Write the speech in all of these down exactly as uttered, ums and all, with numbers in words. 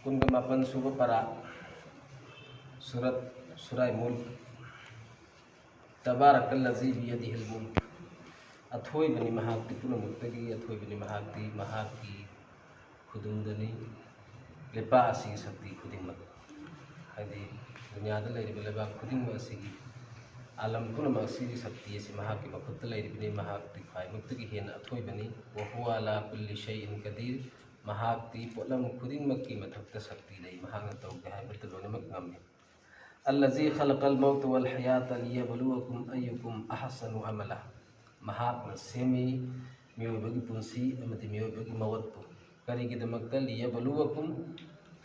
ꯀꯨꯟꯒ ꯃꯥꯄꯟ ꯁꯨꯕ ꯄꯔꯥ, ꯁꯨꯔꯠ, ꯁꯨꯔꯥꯏ ꯃꯨꯜꯛ꯫ ꯇꯕꯥꯔꯀꯜꯂꯖꯤ ꯕꯤꯌꯗꯤꯍꯤꯜ ꯃꯨꯜꯛ꯫ ꯑꯊꯣꯏꯕꯅꯤ ꯃꯍꯥꯛꯇꯤ, ꯄꯨꯝꯅꯃꯛꯇꯒꯤ ꯑꯊꯣꯏꯕꯅꯤ ꯃꯍꯥꯛꯇꯤ, ꯃꯍꯥꯛꯀꯤ ꯈꯨꯗꯨꯝꯗꯅꯤ ꯂꯩꯄꯥꯛ ꯑꯁꯤꯒꯤ ꯁꯛꯇꯤ ꯈꯨꯗꯤꯡꯃꯛ, ꯍꯥꯏꯗꯤ ꯗꯨꯅꯤꯌꯥꯗ ꯂꯩꯔꯤꯕ ꯂꯩꯕꯥꯛ ꯈꯨꯗꯤꯡꯃꯛ ꯑꯁꯤꯒꯤ, ꯑꯥꯂꯝ ꯄꯨꯝꯅꯃꯛ ꯑꯁꯤꯒꯤ ꯁꯛꯇꯤ ꯑꯁꯤ ꯃꯍꯥꯛꯀꯤ ꯃꯈꯨꯠꯇ ꯂꯩꯔꯤꯕꯅꯤ꯫ ꯃꯍꯥꯛꯇꯤ ꯈ꯭ꯋꯥꯏꯃꯛꯇꯒꯤ ꯍꯦꯟꯅ ꯑꯊꯣꯏꯕꯅꯤ꯫ ꯋꯍꯨꯋ ꯑꯂꯥ ꯀꯨꯜꯂꯤ ꯁꯩꯏꯟ ꯀꯗꯤꯔ꯫ ꯃꯍꯥꯛꯇꯤ ꯄꯣꯠꯂꯝ ꯈꯨꯗꯤꯡꯃꯛꯀꯤ ꯃꯊꯛꯇ ꯁꯛꯇꯤ ꯂꯩ꯫ ꯃꯍꯥꯛꯅ ꯇꯧꯒꯦ ꯍꯥꯏꯕꯗ ꯂꯣꯏꯅꯃꯛ ꯉꯝꯃꯤ꯫ ꯑꯜꯂꯖꯤ ꯈꯂꯀꯜ ꯃꯧꯇ ꯋꯜ ꯍꯌꯥꯇ ꯂꯤꯌꯕꯂꯨꯋꯀꯨꯝ ꯑꯌꯨꯀꯨꯝ ꯑꯍꯁꯅꯨ ꯑꯃꯂꯥ꯫ ꯃꯍꯥꯛꯅ ꯁꯦꯝꯃꯤ ꯃꯤꯑꯣꯏꯕꯒꯤ ꯄꯨꯟꯁꯤ ꯑꯃꯗꯤ ꯃꯤꯑꯣꯏꯕꯒꯤ ꯃꯋꯠꯄꯨ꯫ ꯀꯔꯤꯒꯤꯗꯃꯛꯇ? ꯂꯤꯌꯕꯂꯨꯋꯀꯨꯝ,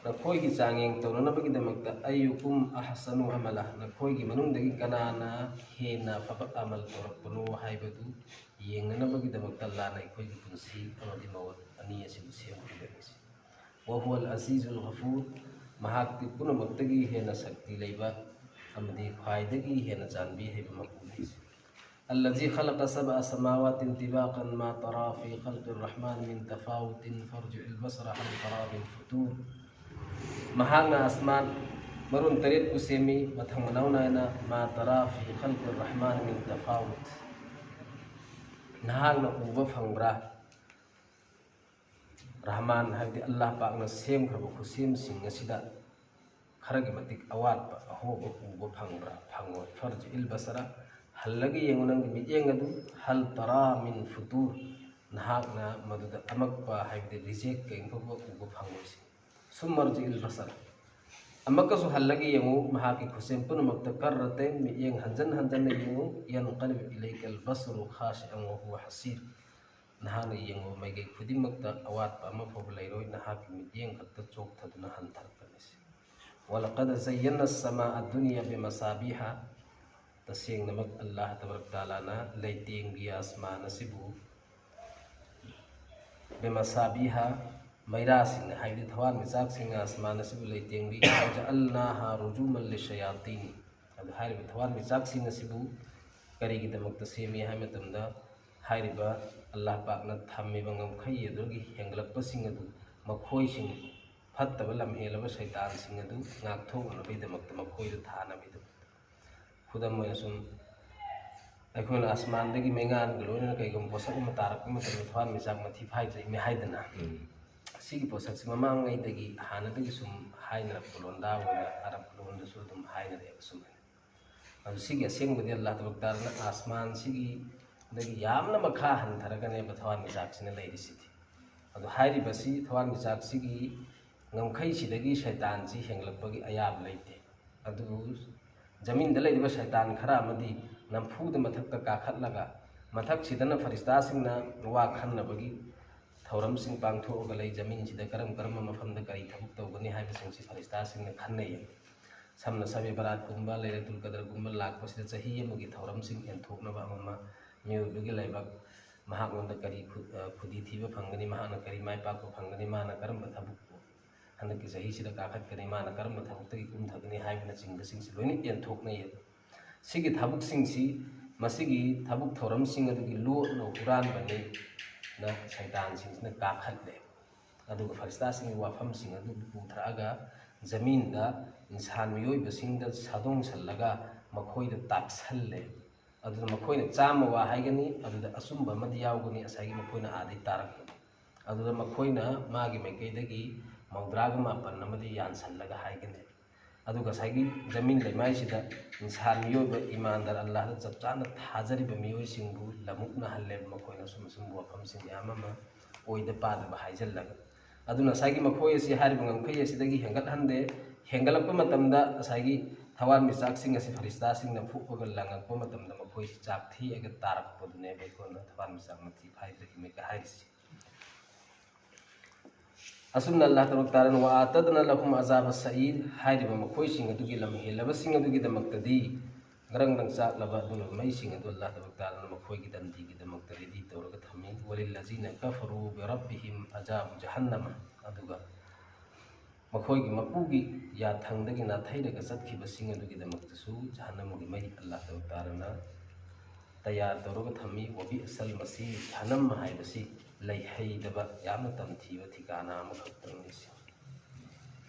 ꯅꯈꯣꯏꯒꯤ ꯆꯥꯡꯌꯦꯡ ꯇꯧꯅꯅꯕꯒꯤꯗꯃꯛꯇ꯫ ꯑꯌꯨꯀꯨꯝ ꯑꯍꯁꯅꯨ ꯑꯃꯂꯥ, ꯅꯈꯣꯏꯒꯤ ꯃꯅꯨꯡꯗꯒꯤ ꯀꯅꯥꯅ ꯍꯦꯟꯅ ꯑꯐꯕ ꯑꯃꯜ ꯇꯧꯔꯛꯄꯅꯣ ꯍꯥꯏꯕꯗꯨ ꯌꯦꯡꯅꯅꯕꯒꯤꯗꯃꯛꯇ ꯑꯜꯂꯥꯅ ꯑꯩꯈꯣꯏꯒꯤ ꯄꯨꯟꯁꯤ ꯑꯃꯗꯤ ꯃꯋꯠ ꯑꯅꯤ ꯑꯁꯤꯕꯨ ꯁꯦꯝꯈꯤꯕꯅꯤ꯫ ꯋꯍꯨꯋꯜ ꯑꯖꯤꯖꯨꯜ ꯒꯐꯨꯔ, ꯃꯍꯥꯛꯇꯤ ꯄꯨꯝꯅꯃꯛꯇꯒꯤ ꯍꯦꯟꯅ ꯁꯛꯇꯤ ꯂꯩꯕ ꯑꯃꯗꯤ ꯈ꯭ꯋꯥꯏꯗꯒꯤ ꯍꯦꯟꯅ ꯆꯥꯟꯕꯤ ꯍꯩꯕ ꯃꯄꯨꯅꯤ꯫ الذي خلق سبع سماوات طباقا ما ترى في خلق الرحمن من تفاوت فارجع البصر هل ترى من فطور. ꯃꯍꯥꯛꯅ ꯑꯁꯃꯥꯟ ꯃꯔꯣꯟ ꯇꯔꯦꯠꯄꯨ ꯁꯦꯝꯃꯤ, ꯃꯊꯪ ꯃꯅꯥꯎ ꯅꯥꯏꯅ꯫ ما ترى في خلق الرحمن من تفاوت. ꯅꯍꯥꯛꯅ ꯎꯕ ꯐꯪꯕ꯭ꯔꯥ? ꯔꯍꯃꯥꯟ ꯍꯥꯏꯕꯗꯤ ꯑꯜꯂꯥꯍ ꯄꯥꯛꯅ ꯁꯦꯝꯈ꯭ꯔꯕ ꯈꯨꯠꯁꯦꯝꯁꯤꯡ ꯑꯁꯤꯗ ꯈꯔꯒꯤ ꯃꯇꯤꯛ ꯑꯋꯥꯠꯄ, ꯑꯍꯣꯕ ꯎꯕ ꯐꯪꯕ꯭ꯔꯥ? ꯐꯪꯉꯣꯏ꯫ ꯐꯔꯖꯤꯏꯜ ꯕꯁꯔ, ꯍꯜꯂꯒ ꯌꯦꯡꯉꯨ ꯅꯪꯒꯤ ꯃꯤꯠꯌꯦꯡ ꯑꯗꯨ꯫ ꯍꯜ ꯇꯔꯥ ꯃꯤꯟ ꯐꯨꯇꯨꯔ, ꯅꯍꯥꯛꯅ ꯃꯗꯨꯗ ꯑꯃꯛꯄ ꯍꯥꯏꯕꯗꯤ ꯔꯤꯖꯦꯛ ꯀꯔꯤꯒꯨꯝꯕ ꯎꯕ ꯐꯪꯉꯣꯏ꯫ ꯁꯨꯝꯃ ꯔꯖꯤꯏꯜ ꯕꯁꯔ, ꯑꯃꯛꯀꯁꯨ ꯍꯜꯂꯒ ꯌꯦꯡꯉꯨ ꯃꯍꯥꯛꯀꯤ ꯈꯨꯠꯁꯦꯝ ꯄꯨꯝꯅꯃꯛꯇ꯫ ꯀꯔꯔꯇꯩꯟ, ꯃꯤꯠꯌꯦꯡ ꯍꯟꯖꯟ ꯍꯟꯖꯟꯅ ꯌꯦꯡꯉꯨ꯫ ꯌꯟꯀꯂꯤꯕ ꯏꯂꯩꯀꯜ ꯕꯁꯔꯨ ꯈꯥꯁꯤꯑꯟ ꯋꯍꯨꯋ ꯍꯁꯤꯔ, ꯅꯍꯥꯛꯅ ꯌꯦꯡꯉꯨ ꯃꯥꯏꯀꯩ ꯈꯨꯗꯤꯡꯃꯛꯇ ꯑꯋꯥꯠꯄ ꯑꯃ ꯐꯥꯎꯕ ꯂꯩꯔꯣꯏ, ꯅꯍꯥꯛꯀꯤ ꯃꯤꯠꯌꯦꯡ ꯈꯛꯇ ꯆꯣꯛꯊꯗꯨꯅ ꯍꯟꯊꯔꯛꯀꯅꯤ꯫ ولقد زينا السماء الدنيا بمصابيح. ꯇꯁꯦꯡꯅꯃꯛ ꯑꯜꯂꯥꯍ ꯇꯕꯥꯔꯛ ꯇꯥꯂꯥꯅ ꯂꯩꯇꯦꯡꯒꯤ ꯑꯁꯃꯥꯟ ꯑꯁꯤꯕꯨ ꯕꯤꯃꯁꯥꯕꯤꯍ, ꯃꯩꯔꯥꯁꯤꯡꯅ, ꯍꯥꯏꯕꯗꯤ ꯊꯋꯥꯟꯃꯤꯆꯥꯛꯁꯤꯡꯅ ꯑꯁꯃꯥꯟ ꯑꯁꯤꯕꯨ ꯂꯩꯇꯦꯡꯕꯤ꯫ وجعلناها رجوما للشياطين. ꯑꯗꯨ ꯍꯥꯏꯔꯤꯕ ꯊꯋꯥꯟꯃꯤꯆꯥꯛꯁꯤꯡ ꯑꯁꯤꯕꯨ ꯀꯔꯤꯒꯤꯗꯃꯛꯇ ꯁꯦꯝꯃꯤ ꯍꯥꯏꯕ ꯃꯇꯝꯗ, ꯍꯥꯏꯔꯤꯕ ꯑꯜꯂꯥꯍ ꯄꯥꯛꯅ ꯊꯝꯃꯤꯕ ꯉꯝꯈꯩ ꯑꯗꯨꯒꯤ ꯍꯦꯟꯒꯠꯂꯛꯄꯁꯤꯡ ꯑꯗꯨ ꯃꯈꯣꯏꯁꯤꯡ ꯐꯠꯇꯕ ꯂꯝꯍꯦꯜꯂꯕ ꯁꯩꯇꯥꯟꯁꯤꯡ ꯑꯗꯨ ꯉꯥꯛꯊꯣꯛꯅꯕꯒꯤꯗꯃꯛꯇ ꯃꯈꯣꯏꯗ ꯊꯥꯅꯕꯒꯤꯗꯃꯛꯇ꯫ ꯈꯨꯗꯝ ꯑꯣꯏꯅ ꯁꯨꯝ ꯑꯩꯈꯣꯏꯅ ꯑꯁꯃꯥꯟꯗꯒꯤ ꯃꯩꯉꯥꯟꯒ ꯂꯣꯏꯅꯅ ꯀꯩꯒꯨꯝꯕ ꯄꯣꯠꯁꯛ ꯑꯃ ꯇꯥꯔꯛꯄ ꯃꯇꯝꯗ ꯊꯋꯥꯟꯃꯤꯆꯥꯛ ꯃꯊꯤ ꯐꯥꯏꯗ꯭ꯔꯤꯅꯤ ꯍꯥꯏꯗꯅ꯫ ꯎꯝ꯫ ꯁꯤꯒꯤ ꯄꯣꯠꯁꯛꯁꯤ ꯃꯃꯥꯡꯉꯩꯗꯒꯤ ꯍꯥꯟꯅꯗꯒꯤ ꯁꯨꯝ ꯍꯥꯏꯅꯔꯛꯄ ꯂꯣꯟꯗꯥ ꯑꯣꯏꯅ ꯑꯔꯕ ꯂꯣꯟꯗꯁꯨ ꯑꯗꯨꯝ ꯍꯥꯏꯅꯔꯛꯑꯦꯕ ꯁꯨꯃꯥꯏꯅ꯫ ꯑꯗꯨ ꯁꯤꯒꯤ ꯑꯁꯦꯡꯕꯗꯤ ꯑꯜꯂꯥꯍ ꯇꯕꯥꯔꯛ ꯇꯥꯂꯥꯅ ꯑꯁꯃꯥꯟꯁꯤꯒꯤ ꯗꯒꯤ ꯌꯥꯝꯅ ꯃꯈꯥ ꯍꯟꯊꯔꯒꯅꯦꯕ ꯊꯋꯥꯟꯃꯤꯆꯥꯛꯁꯤꯅ ꯂꯩꯔꯤꯁꯤꯗꯤ꯫ ꯑꯗꯨ ꯍꯥꯏꯔꯤꯕꯁꯤ ꯊꯋꯥꯟꯃꯤꯆꯥꯛꯁꯤꯒꯤ ꯉꯝꯈꯩꯁꯤꯗꯒꯤ ꯁꯩꯇꯥꯟꯁꯤ ꯍꯦꯟꯒꯠꯂꯛꯄꯒꯤ ꯑꯌꯥꯕ ꯂꯩꯇꯦ꯫ ꯑꯗꯨꯕꯨ ꯖꯃꯤꯟꯗ ꯂꯩꯔꯤꯕ ꯁꯩꯇꯥꯟ ꯈꯔ ꯑꯃꯗꯤ ꯅꯝꯐꯨꯗ ꯃꯊꯛꯇ ꯀꯥꯈꯠꯂꯒ ꯃꯊꯛꯁꯤꯗꯅ ꯐꯔꯤꯁꯇꯥꯁꯤꯡꯅ ꯋꯥ ꯈꯟꯅꯕꯒꯤ ꯊꯧꯔꯝꯁꯤꯡ ꯄꯥꯡꯊꯣꯛꯑꯒ ꯂꯩ꯫ ꯖꯃꯤꯟꯁꯤꯗ ꯀꯔꯝ ꯀꯔꯝꯕ ꯃꯐꯝꯗ ꯀꯔꯤ ꯊꯕꯛ ꯇꯧꯒꯅꯤ ꯍꯥꯏꯕꯁꯤꯡꯁꯤ ꯐꯔꯤꯁꯇꯥꯁꯤꯡꯅ ꯈꯟꯅꯩ꯫ ꯁꯝꯅ ꯁꯕꯦ ꯕꯔꯥꯠꯀꯨꯝꯕ, ꯂꯩꯂꯇꯨꯜ ꯀꯗꯔꯒꯨꯝꯕ ꯂꯥꯛꯄꯁꯤꯗ ꯆꯍꯤ ꯑꯃꯒꯤ ꯊꯧꯔꯝꯁꯤꯡ ꯌꯦꯟꯊꯣꯛꯅꯕ ꯑꯃꯃ, ꯃꯤꯑꯣꯏꯕꯒꯤ ꯂꯥꯏꯕꯛ, ꯃꯍꯥꯛꯉꯣꯟꯗ ꯀꯔꯤ ꯈꯨ-, ꯑ, ꯈꯨꯗꯤ ꯊꯤꯕ ꯐꯪꯒꯅꯤ, ꯃꯍꯥꯛꯅ ꯀꯔꯤ ꯃꯥꯏ ꯄꯥꯛꯄ ꯐꯪꯒꯅꯤ, ꯃꯥꯅ ꯀꯔꯝꯕ ꯊꯕꯛꯄꯨ ꯍꯟꯗꯛꯀꯤ ꯆꯍꯤꯁꯤꯗ ꯀꯥꯈꯠꯀꯅꯤ, ꯃꯥꯅ ꯀꯔꯝꯕ ꯊꯕꯛꯇꯒꯤ ꯀꯨꯝꯊꯒꯅꯤ ꯍꯥꯏꯕꯅꯆꯤꯡꯕꯁꯤꯡꯁꯤ ꯂꯣꯏꯅ ꯌꯦꯟꯊꯣꯛꯅꯩ꯫ ꯁꯤꯒꯤ ꯊꯕꯛꯁꯤꯡꯁꯤ, ꯃꯁꯤꯒꯤ ꯊꯕꯛ ꯊꯧꯔꯝꯁꯤꯡ ꯑꯗꯨꯒꯤ ꯂꯣꯠꯅ ꯍꯨꯔꯥꯟꯕꯅꯤꯅ ꯁꯩꯇꯥꯟꯁꯤꯡꯁꯤꯅ ꯀꯥꯈꯠꯂꯦ꯫ ꯑꯗꯨꯒ ꯐꯔꯤꯁꯇꯥꯁꯤꯡꯒꯤ ꯋꯥꯐꯝꯁꯤꯡ ꯑꯗꯨ ꯄꯨꯊꯔꯛꯑꯒ ꯖꯃꯤꯟꯗ ꯏꯟꯁꯥꯟ ꯃꯤꯑꯣꯏꯕꯁꯤꯡꯗ ꯁꯥꯗꯣꯡꯁꯜꯂꯒ ꯃꯈꯣꯏꯗ ꯇꯥꯛꯁꯜꯂꯦ꯫ ꯑꯗꯨꯗ ꯃꯈꯣꯏꯅ ꯆꯥꯝꯃ ꯋꯥ ꯍꯥꯏꯒꯅꯤ, ꯑꯗꯨꯗ ꯑꯆꯨꯝꯕ ꯑꯃꯗꯤ ꯌꯥꯎꯒꯅꯤ, ꯉꯁꯥꯏꯒꯤ ꯃꯈꯣꯏꯅ ꯑꯥꯗꯩ ꯇꯥꯔꯛꯄꯅꯤ꯫ ꯑꯗꯨꯗ ꯃꯈꯣꯏꯅ ꯃꯥꯒꯤ ꯃꯥꯏꯀꯩꯗꯒꯤ ꯃꯧꯗ꯭ꯔꯥꯒ ꯃꯥꯄꯟ ꯑꯃꯗꯤ ꯌꯥꯟꯁꯜꯂꯒ ꯍꯥꯏꯒꯅꯤ꯫ ꯑꯗꯨꯒ ꯉꯁꯥꯏꯒꯤ ꯖꯃꯤꯟ ꯂꯩꯃꯥꯏꯁꯤꯗ ꯏꯟꯁꯥꯟ ꯃꯤꯑꯣꯏꯕ ꯏꯃꯥꯟꯗꯥꯔ ꯑꯜꯂꯥꯍꯗ ꯆꯞ ꯆꯥꯅ ꯊꯥꯖꯔꯤꯕ ꯃꯤꯑꯣꯏꯁꯤꯡꯕꯨ ꯂꯝꯃꯨꯛꯅꯍꯜꯂꯦꯕ ꯃꯈꯣꯏꯅ ꯑꯁꯨꯝ ꯑꯁꯨꯝꯕ ꯋꯥꯐꯝꯁꯤꯡ ꯃꯌꯥꯝ ꯑꯃ ꯑꯣꯏꯗ ꯄꯥꯗꯕ ꯍꯥꯏꯖꯤꯜꯂꯒ꯫ ꯑꯗꯨꯅ ꯉꯁꯥꯏꯒꯤ ꯃꯈꯣꯏ ꯑꯁꯤ ꯍꯥꯏꯔꯤꯕ ꯉꯝꯈꯩ ꯑꯁꯤꯗꯒꯤ ꯍꯦꯟꯒꯠꯍꯟꯗꯦ꯫ ꯍꯦꯟꯒꯠꯂꯛꯄ ꯃꯇꯝꯗ ꯉꯁꯥꯏꯒꯤ ꯊꯋꯥꯟꯃꯤꯆꯥꯛꯁꯤꯡ ꯑꯁꯤ ꯐꯔꯤꯁꯇꯥꯁꯤꯡꯅ ꯐꯨꯛꯑꯒ ꯂꯪꯉꯛꯄ ꯃꯇꯝꯗ ꯃꯈꯣꯏꯁꯤ ꯆꯥꯛ ꯊꯦꯛꯑꯒ ꯇꯥꯔꯛꯄꯗꯨꯅꯦꯕ ꯑꯩꯈꯣꯏꯅ ꯊꯋꯥꯟꯃꯤꯆꯥꯛ ꯃꯊꯤ ꯐꯥꯏꯗ꯭ꯔꯤꯃꯦꯒ ꯍꯥꯏꯔꯤꯁꯤ꯫ ꯑꯁꯨꯝꯅ ꯑꯜꯂꯥꯍ ꯇꯕꯥꯔꯛ ꯇꯥꯂꯥꯅ "ꯋꯥ ꯑꯇꯗꯅ ꯂꯍꯨꯝ ꯑꯖꯥꯕ ꯁꯌꯤꯔ" ꯍꯥꯏꯔꯤꯕ ꯃꯈꯣꯏꯁꯤꯡ ꯑꯗꯨꯒꯤ ꯂꯝꯍꯦꯜꯂꯕꯁꯤꯡ ꯑꯗꯨꯒꯤꯗꯃꯛꯇꯗꯤ ꯒ꯭ꯔꯪ ꯒ꯭ꯔꯪ ꯆꯥꯛꯂꯕ ꯑꯗꯨꯒꯨꯝꯂꯕ ꯃꯩꯁꯤꯡ ꯑꯗꯨ ꯑꯜꯂꯥꯍ ꯇꯕꯥꯔꯛ ꯇꯥꯂꯥꯅ ꯃꯈꯣꯏꯒꯤ ꯗꯟꯗꯤꯒꯤꯗꯃꯛꯇ ꯔꯦꯗꯤ ꯇꯧꯔꯒ ꯊꯝꯃꯤ꯫ "ꯋꯂꯤꯜꯂꯖꯤꯅ ꯀꯐꯔꯨ ꯕꯤꯔꯕꯤꯍꯤꯝ ꯑꯖꯥꯕꯨ ꯖꯍꯟꯅꯃ", ꯑꯗꯨꯒ ꯃꯈꯣꯏꯒꯤ ꯃꯄꯨꯒꯤ ꯌꯥꯊꯪꯗꯒꯤ ꯅꯥꯊꯩꯔꯒ ꯆꯠꯈꯤꯕꯁꯤꯡ ꯑꯗꯨꯒꯤꯗꯃꯛꯇꯁꯨ ꯖꯍꯟꯅꯝꯒꯤ ꯃꯩ ꯑꯜꯂꯥꯍ ꯇꯕꯥꯔꯛ ꯇꯥꯂꯥꯅ ꯇꯌꯥꯔ ꯇꯧꯔꯒ ꯊꯝꯃꯤ꯫ "ꯋꯕꯤꯑꯁꯜ ꯃꯁꯤꯔ", ꯖꯍꯟꯅꯝ ꯍꯥꯏꯕꯁꯤ ꯂꯩꯍꯩꯗꯕ ꯌꯥꯝꯅ ꯇꯝꯊꯤꯕ ꯊꯤꯀꯥꯅ ꯑꯃꯈꯛꯇꯪꯅꯤ꯫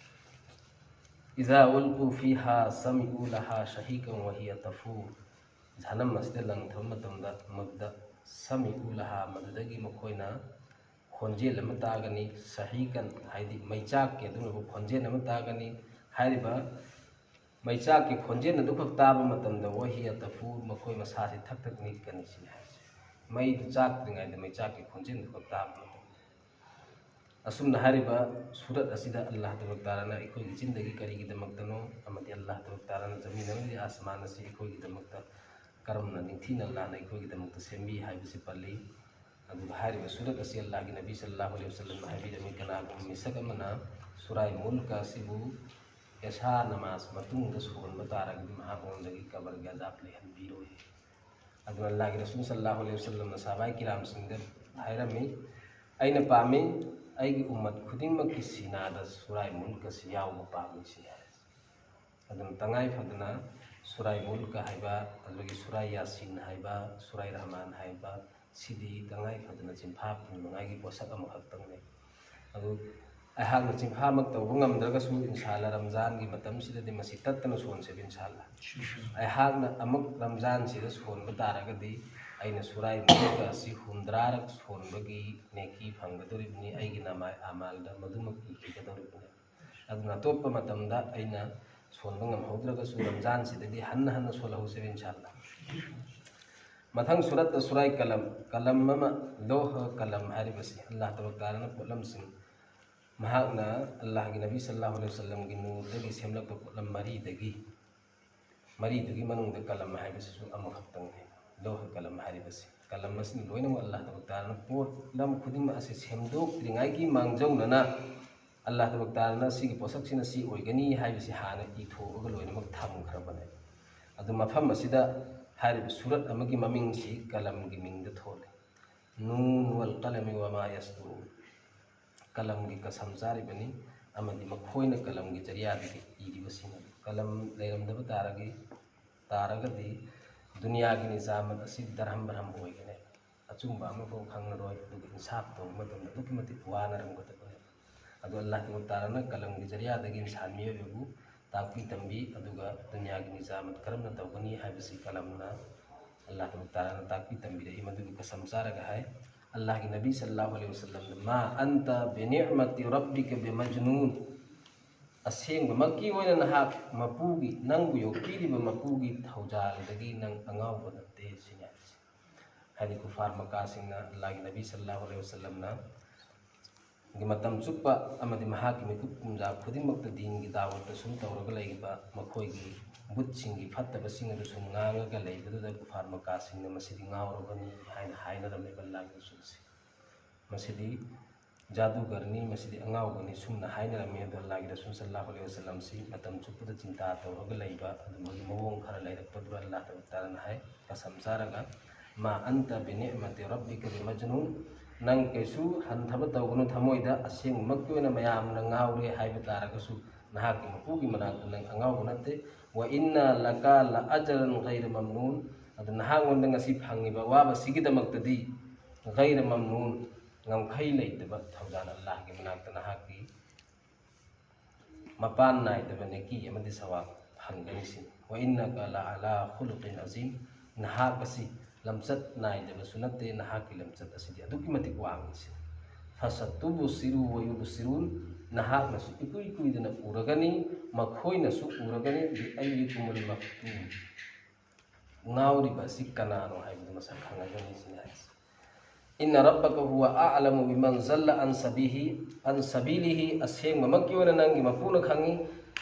إذا ألقوا فيها سمعوا لها شهيقا وهي تفور. ꯖꯍꯟꯅꯝ ꯑꯁꯤꯗ ꯂꯪꯊꯕ ꯃꯇꯝꯗ ꯃꯗꯨꯗ ꯁꯃꯤꯎ ꯂꯍꯥ, ꯃꯗꯨꯗꯒꯤ ꯃꯈꯣꯏꯅ ꯈꯣꯟꯖꯦꯜ ꯑꯃ ꯇꯥꯒꯅꯤ, ꯁꯍꯤꯀꯟ ꯍꯥꯏꯗꯤ ꯃꯩꯆꯥꯛꯀꯤ ꯑꯗꯨꯒꯨꯝꯂꯕ ꯈꯣꯟꯖꯦꯜ ꯑꯃ ꯇꯥꯒꯅꯤ꯫ ꯍꯥꯏꯔꯤꯕ ꯃꯩꯆꯥꯛꯀꯤ ꯈꯣꯟꯖꯦꯜ ꯑꯗꯨꯈꯛ ꯇꯥꯕ ꯃꯇꯝꯗ ꯋꯥꯍꯤꯌ ꯇꯐꯨ, ꯃꯈꯣꯏ ꯃꯁꯥꯁꯤ ꯊꯛ ꯊꯛ ꯅꯤꯛꯀꯅꯤ ꯁꯤꯅꯤ ꯍꯥꯏꯔꯤꯁꯦ꯫ ꯃꯩꯗꯨ ꯆꯥꯛꯇ꯭ꯔꯤꯉꯩꯗ ꯃꯩꯆꯥꯛꯀꯤ ꯈꯣꯟꯖꯦꯜꯗꯨꯈꯛ ꯇꯥꯕ ꯃꯇꯝꯗ꯫ ꯑꯁꯨꯝꯅ ꯍꯥꯏꯔꯤꯕ ꯁꯨꯔꯠ ꯑꯁꯤꯗ ꯑꯜꯂꯥꯍ ꯇꯕꯥꯔꯛ ꯇꯥꯂꯥꯅ ꯑꯩꯈꯣꯏꯒꯤ ꯆꯤꯟꯗꯒꯤ ꯀꯔꯤꯒꯤꯗꯃꯛꯇꯅꯣ ꯑꯃꯗꯤ ꯑꯜꯂꯥꯍ ꯇꯕꯥꯔꯛ ꯇꯥꯂꯥꯅ ꯖꯃꯤꯟ ꯑꯃꯗꯤ ꯑꯁꯃꯥꯟ ꯑꯁꯤ ꯑꯩꯈꯣꯏꯒꯤꯗꯃꯛꯇ ꯀꯔꯝꯅ ꯅꯤꯡꯊꯤꯅ ꯑꯜꯂꯥꯍꯅ ꯑꯩꯈꯣꯏꯒꯤꯗꯃꯛꯇ ꯁꯦꯝꯕꯤ ꯍꯥꯏꯕꯁꯤ ꯄꯜꯂꯤ꯫ ꯑꯗꯨꯒ ꯍꯥꯏꯔꯤꯕ ꯁꯨꯔꯠ ꯑꯁꯤ ꯑꯜꯂꯥꯍꯒꯤ ꯅꯕꯤ ꯁꯜꯂꯜꯂꯥꯍꯨ ꯑꯂꯩꯍꯤ ꯋꯁꯜꯂꯝꯅ ꯍꯥꯏꯕꯤꯔꯝꯃꯤ, ꯀꯅꯥꯒꯨꯝꯕ ꯃꯤꯁꯛ ꯑꯃꯅ ꯁꯨꯔꯥꯏ ꯃꯨꯜꯀ ꯑꯁꯤꯕꯨ ꯑꯦꯁꯥ ꯅꯃꯥꯖ ꯃꯇꯨꯡꯗ ꯁꯣꯟꯕ ꯇꯥꯔꯒꯗꯤ ꯃꯍꯥꯛ ꯃꯉꯣꯟꯗꯒꯤ ꯀꯕꯔꯒꯤ ꯑꯖꯥꯕ ꯂꯩꯍꯟꯕꯤꯔꯣꯏ꯫ ꯑꯗꯨꯅ ꯑꯜꯂꯥꯍꯒꯤ ꯔꯁꯨꯜ ꯁꯜꯂꯜꯂꯥꯍꯨ ꯑꯂꯩꯍꯤ ꯋꯁꯜꯂꯝꯅ ꯁꯍꯥꯕꯥꯏ ꯀꯤꯔꯥꯝꯁꯤꯡꯗ ꯍꯥꯏꯔꯝꯃꯤ, "ꯑꯩꯅ ꯄꯥꯝꯃꯤ, ꯑꯩꯒꯤ ꯎꯝꯃꯠ ꯈꯨꯗꯤꯡꯃꯛꯀꯤ ꯁꯤꯅꯥꯗ ꯁꯨꯔꯥꯏ ꯃꯨꯜꯀ ꯑꯁꯤ ꯌꯥꯎꯕ ꯄꯥꯝꯃꯤ" ꯁꯤꯅꯤ ꯍꯥꯏ꯫ ꯑꯗꯨꯅ ꯇꯉꯥꯏ ꯐꯗꯅ ꯁꯨꯔꯥꯏ ꯃꯨꯜꯀ ꯍꯥꯏꯕ, ꯑꯗꯨꯗꯒꯤ ꯁꯨꯔꯥꯏ ꯌꯥꯁꯤꯟ ꯍꯥꯏꯕ, ꯁꯨꯔꯥꯏ ꯔꯍꯃꯥꯟ ꯍꯥꯏꯕ, ꯁꯤꯗꯤ ꯇꯉꯥꯏ ꯐꯗꯅ ꯆꯤꯟꯐꯥ ꯄꯨꯅꯤꯡꯉꯥꯏꯒꯤ ꯄꯣꯠꯁꯛ ꯑꯃꯈꯛꯇꯪꯅꯤ꯫ ꯑꯗꯨ ꯑꯩꯍꯥꯛꯅ ꯆꯤꯟꯐꯥꯃꯛ ꯇꯧꯕ ꯉꯝꯗ꯭ꯔꯒꯁꯨ, ꯏꯟꯁꯥꯜꯂꯥ, ꯔꯝꯖꯥꯟꯒꯤ ꯃꯇꯝꯁꯤꯗꯗꯤ ꯃꯁꯤ ꯇꯠꯇꯅ ꯁꯣꯟꯁꯦꯕ, ꯏꯟꯁꯥꯜꯂꯥ꯫ ꯑꯩꯍꯥꯛꯅ ꯑꯃꯨꯛ ꯔꯝꯖꯥꯟꯁꯤꯗ ꯁꯣꯟꯕ ꯇꯥꯔꯒꯗꯤ, ꯑꯩꯅ ꯁꯨꯔꯥꯏ ꯃꯨꯜꯀ ꯑꯁꯤ ꯍꯨꯝꯗ꯭ꯔꯥꯔꯛ ꯁꯣꯟꯕꯒꯤ ꯅꯦꯀꯤ ꯐꯪꯒꯗꯧꯔꯤꯕꯅꯤ, ꯑꯩꯒꯤ ꯅꯃꯥꯏ ꯑꯃꯥꯜꯗ ꯃꯗꯨꯃꯛ ꯏꯈꯤꯒꯗꯧꯔꯤꯕꯅꯤ꯫ ꯑꯗꯨꯅ ꯑꯇꯣꯞꯄ ꯃꯇꯝꯗ ꯑꯩꯅ ꯁꯣꯟꯕ ꯉꯝꯍꯧꯗ꯭ꯔꯒꯁꯨ, ꯔꯝꯖꯥꯟꯁꯤꯗꯗꯤ ꯍꯟꯅ ꯍꯟꯅ ꯁꯣꯜꯍꯧꯁꯦꯕ, ꯏꯟꯁꯥꯜꯂꯥ꯫ ꯃꯊꯪ ꯁꯨꯔꯠꯇ ꯁꯨꯔꯥꯏ ꯀꯂꯝ, ꯀꯂꯝ ꯑꯃ, ꯂꯣꯍ ꯀꯂꯝ ꯍꯥꯏꯔꯤꯕꯁꯤ ꯑꯜꯂꯥꯍ ꯇꯕꯥꯔꯛ ꯇꯥꯂꯥꯅ ꯄꯣꯠꯂꯝꯁꯤꯡ, ꯃꯍꯥꯛꯅ ꯑꯜꯂꯥꯍꯒꯤ ꯅꯕꯤ ꯁꯜꯂꯜꯂꯥꯍꯨ ꯑꯂꯩꯍꯤ ꯋꯁꯜꯂꯝꯒꯤ ꯅꯨꯔꯗꯒꯤ ꯁꯦꯝꯂꯛꯄ ꯄꯣꯠꯂꯝ ꯃꯔꯤꯗꯒꯤ, ꯃꯔꯤꯗꯨꯒꯤ ꯃꯅꯨꯡꯗ ꯀꯂꯝ ꯍꯥꯏꯕꯁꯤꯁꯨ ꯑꯃꯈꯛꯇꯪꯅꯤ꯫ ꯂꯣꯍ ꯀꯂꯝ ꯍꯥꯏꯔꯤꯕꯁꯤ, ꯀꯂꯝ ꯑꯁꯤꯅ ꯂꯣꯏꯅꯃꯛ ꯑꯜꯂꯥꯍ ꯇꯕꯥꯔꯛ ꯇꯥꯂꯥꯅ ꯄꯣꯠꯂꯝ ꯈꯨꯗꯤꯡꯃꯛ ꯑꯁꯤ ꯁꯦꯝꯗꯣꯛꯇ꯭ꯔꯤꯉꯩꯒꯤ ꯃꯥꯡꯖꯧꯅꯅ ꯑꯜꯂꯥꯍ ꯇꯕꯥꯔꯛ ꯇꯥꯂꯥꯅ ꯁꯤꯒꯤ ꯄꯣꯠꯁꯛꯁꯤꯅ ꯁꯤ ꯑꯣꯏꯒꯅꯤ ꯍꯥꯏꯕꯁꯤ ꯍꯥꯟꯅ ꯏꯊꯣꯛꯑꯒ ꯂꯣꯏꯅꯃꯛ ꯊꯝꯈ꯭ꯔꯕꯅꯦ꯫ ꯑꯗꯨ ꯃꯐꯝ ꯑꯁꯤꯗ ꯍꯥꯏꯔꯤꯕ ꯁꯨꯔꯠ ꯑꯃꯒꯤ ꯃꯃꯤꯡꯁꯤ ꯀꯂꯝꯒꯤ ꯃꯤꯡꯗ ꯊꯣꯜꯂꯤ꯫ ꯅꯨꯟ ꯋꯜ ꯀꯂꯃꯤ ꯋꯃꯥ ꯌꯁꯇꯨꯔꯨꯟ꯫ ꯀꯂꯝꯒꯤ ꯀꯁꯝ ꯆꯥꯔꯤꯕꯅꯤ, ꯑꯃꯗꯤ ꯃꯈꯣꯏꯅ ꯀꯂꯝꯒꯤ ꯖꯔꯤꯌꯥꯗꯒꯤ ꯏꯔꯤꯕꯁꯤꯡ ꯑꯗꯨ꯫ ꯀꯂꯝ ꯂꯩꯔꯝꯗꯕ ꯇꯥꯔꯒꯤ, ꯇꯥꯔꯒꯗꯤ ꯗꯨꯅꯤꯌꯥꯒꯤ ꯅꯤꯖꯥꯃꯠ ꯑꯁꯤ ꯗꯔꯍꯝ ꯕꯔꯍꯝ ꯑꯣꯏꯒꯅꯤ꯫ ꯑꯆꯨꯝꯕ ꯑꯃꯐꯥꯎ ꯈꯪꯂꯔꯣꯏ, ꯑꯗꯨꯒ ꯏꯟꯁꯥꯐ ꯇꯧꯕ ꯃꯇꯝꯗ ꯑꯗꯨꯛꯀꯤ ꯃꯇꯤꯛ ꯋꯥꯅꯔꯝꯒꯗꯕꯅꯤ꯫ ꯑꯗꯣ ꯑꯜꯂꯥꯍ ꯇꯕꯥꯔꯛ ꯇꯥꯂꯥꯅ ꯀꯂꯝꯒꯤ ꯖꯔꯤꯌꯥꯗꯒꯤ ꯏꯟꯁꯥꯟ ꯃꯤꯑꯣꯏꯕꯕꯨ ꯇꯥꯛꯄꯤ ꯇꯝꯕꯤ, ꯑꯗꯨꯒ ꯗꯨꯅꯤꯌꯥꯒꯤ ꯅꯤꯖꯥꯃꯠ ꯀꯔꯝꯅ ꯇꯧꯒꯅꯤ ꯍꯥꯏꯕꯁꯤ ꯀꯂꯝꯅ ꯑꯜꯂꯥꯍ ꯇꯕꯥꯔꯛ ꯇꯥꯂꯥꯅ ꯇꯥꯛꯄꯤ ꯇꯝꯕꯤꯔꯛꯏ꯫ ꯃꯗꯨꯒꯤ ꯀꯁꯝ ꯆꯥꯔꯒ ꯍꯥꯏ, ꯑꯜꯂꯥꯍꯒꯤ ꯅꯕꯤ ꯁꯜꯂꯜꯂꯥꯍꯨ ꯑꯂꯩꯍꯤ ꯋꯁꯜꯂꯝꯅ, "ꯃꯥ ꯑꯟꯇ ꯕꯤꯅꯤꯃꯇꯤ ꯔꯕꯤꯀ ꯕꯤꯃꯖꯅꯨꯟ", ꯑꯁꯦꯡꯕꯃꯛꯀꯤ ꯑꯣꯏꯅ ꯅꯍꯥꯛ ꯃꯄꯨꯒꯤ, ꯅꯪꯕꯨ ꯌꯣꯛꯄꯤꯔꯤꯕ ꯃꯄꯨꯒꯤ ꯊꯧꯖꯥꯜꯗꯒꯤ ꯅꯪ ꯑꯉꯥꯎꯕ ꯅꯠꯇꯦ ꯁꯤꯅꯤ ꯍꯥꯏꯔꯤꯁꯦ꯫ ꯍꯥꯏꯗꯤ ꯀꯨꯐꯥꯔ ꯃꯀꯥꯁꯤꯡꯅ ꯑꯜꯂꯥꯍꯒꯤ ꯅꯕꯤ ꯁꯜꯂꯜꯂꯥꯍꯨ ꯑꯂꯩꯍꯤ ꯋꯁꯜꯂꯝꯅ ꯒꯤ ꯃꯇꯝ ꯆꯨꯞꯄ ꯑꯃꯗꯤ ꯃꯍꯥꯛꯀꯤ ꯃꯤꯀꯨꯞ ꯀꯨꯝꯖꯥ ꯈꯨꯗꯤꯡꯃꯛꯇ ꯗꯤꯟꯒꯤ ꯗꯥꯋꯠꯇ ꯁꯨꯝ ꯇꯧꯔꯒ ꯂꯩꯔꯤꯕ ꯃꯈꯣꯏꯒꯤ ꯕꯨꯠꯁꯤꯡꯒꯤ ꯐꯠꯇꯕꯁꯤꯡ ꯑꯗꯨ ꯁꯨꯝ ꯉꯥꯡꯉꯒ ꯂꯩꯕꯗꯨꯗ ꯀꯨꯐꯥꯔ ꯃꯀꯥꯁꯤꯡꯅ ꯃꯁꯤꯗꯤ ꯉꯥꯎꯔꯕꯅꯤ ꯍꯥꯏꯅ ꯍꯥꯏꯅꯔꯝꯃꯤꯕ ꯑꯜꯂꯥꯍꯒꯤ ꯔꯁꯨꯜꯁꯦ꯫ ꯃꯁꯤꯗꯤ ꯖꯥꯗꯨꯒꯔꯅꯤ, ꯃꯁꯤꯗꯤ ꯑꯉꯥꯎꯕꯅꯤ ꯁꯨꯝꯅ ꯍꯥꯏꯅꯔꯝꯃꯤ꯫ ꯑꯗꯣ ꯑꯜꯂꯥꯍꯒꯤ ꯔꯁꯨꯜ ꯁꯜꯂꯜꯂꯥꯍꯨ ꯑꯂꯩꯍꯤ ꯋꯁꯜꯂꯝꯁꯤ ꯃꯇꯝ ꯆꯨꯞꯄꯗ ꯆꯤꯟꯇꯥ ꯇꯧꯔꯒ ꯂꯩꯕ ꯑꯗꯨꯝꯕꯒꯤ ꯃꯑꯣꯡ ꯈꯔ ꯂꯩꯔꯛꯄꯗꯨꯗ ꯑꯜꯂꯥꯍ ꯇꯕꯥꯔꯛ ꯇꯥꯂꯥꯅ ꯍꯥꯏ, ꯀꯁꯝ ꯆꯥꯔꯒ, "ꯃꯥ ꯑꯟꯇ ꯕꯤꯅꯤꯃꯇꯤ ꯔꯕꯤꯀ ꯕꯤꯃꯖꯅꯨꯟ", ꯅꯪ ꯀꯩꯁꯨ ꯍꯟꯊꯕ ꯇꯧꯒꯅꯨ ꯊꯃꯣꯏꯗ, ꯑꯁꯦꯡꯕꯃꯛꯀꯤ ꯑꯣꯏꯅ ꯃꯌꯥꯝꯅ ꯉꯥꯎꯔꯦ ꯍꯥꯏꯕ ꯇꯥꯔꯒꯁꯨ ꯅꯍꯥꯛꯀꯤ ꯃꯄꯨꯒꯤ ꯃꯅꯥꯛꯇ ꯅꯪ ꯑꯉꯥꯎꯕ ꯅꯠꯇꯦ꯫ "ꯋ ꯏꯟꯅ ꯂꯀ ꯂ ꯑꯖꯔꯟ ꯒꯩꯔ ꯃꯝꯅꯨꯟ", ꯑꯗꯨ ꯅꯍꯥꯛꯉꯣꯟꯗ ꯉꯁꯤ ꯐꯪꯉꯤꯕ ꯑꯋꯥꯕꯁꯤꯒꯤꯗꯃꯛꯇꯗꯤ ꯒꯩꯔ ꯃꯝꯅꯨꯟ, ꯉꯝꯈꯩ ꯂꯩꯇꯕ ꯊꯧꯖꯥꯜ ꯑꯜꯂꯥꯍꯒꯤ ꯃꯅꯥꯛꯇ ꯅꯍꯥꯛꯀꯤ ꯃꯄꯥꯟ ꯅꯥꯏꯗꯕ ꯅꯦꯀꯤ ꯑꯃꯗꯤ ꯁꯋꯥꯕ ꯐꯪꯒꯅꯤ ꯁꯤꯅꯤ꯫ "ꯋ ꯏꯟꯅꯀ ꯂ ꯑꯂꯥ ꯈꯨꯂꯨꯀꯤꯟ ꯑꯖꯤꯝ", ꯅꯍꯥꯛ ꯑꯁꯤ ꯂꯝꯆꯠ ꯅꯥꯏꯗꯕꯁꯨ ꯅꯠꯇꯦ, ꯅꯍꯥꯛꯀꯤ ꯂꯝꯆꯠ ꯑꯁꯤꯗꯤ ꯑꯗꯨꯛꯀꯤ ꯃꯇꯤꯛ ꯋꯥꯡꯉꯤ ꯁꯤꯅꯤ꯫ "ꯐꯁꯠꯇꯨꯕꯨꯁꯤꯔꯨ ꯋ ꯌꯨꯕꯁꯤꯔꯨꯟ", ꯅꯍꯥꯛꯅꯁꯨ ꯏꯀꯨꯏ ꯀꯨꯏꯗꯅ ꯎꯔꯒꯅꯤ, ꯃꯈꯣꯏꯅꯁꯨ ꯎꯔꯒꯅꯤ, "ꯕꯤ ꯑꯩꯌꯤꯀꯨꯃꯨꯜ ꯃꯐꯇꯨꯟ", ꯉꯥꯎꯔꯤꯕ ꯑꯁꯤ ꯀꯅꯥꯅꯣ ꯍꯥꯏꯕꯗꯨ ꯃꯁꯛ ꯈꯪꯉꯒꯅꯤ ꯁꯤꯅꯤ ꯍꯥꯏꯁꯦ꯫ "ꯏꯟꯅ ꯔꯕꯀ ꯍꯨꯋ ꯑꯑꯂꯃꯨ ꯕꯤꯃꯟ ꯖꯜꯂ ꯑꯟ ꯁꯕꯤꯍꯤ, ꯑꯟ ꯁꯕꯤꯂꯤꯍꯤ", ꯑꯁꯦꯡꯕꯃꯛꯀꯤ ꯑꯣꯏꯅ ꯅꯪꯒꯤ ꯃꯄꯨꯅ ꯈꯪꯉꯤ,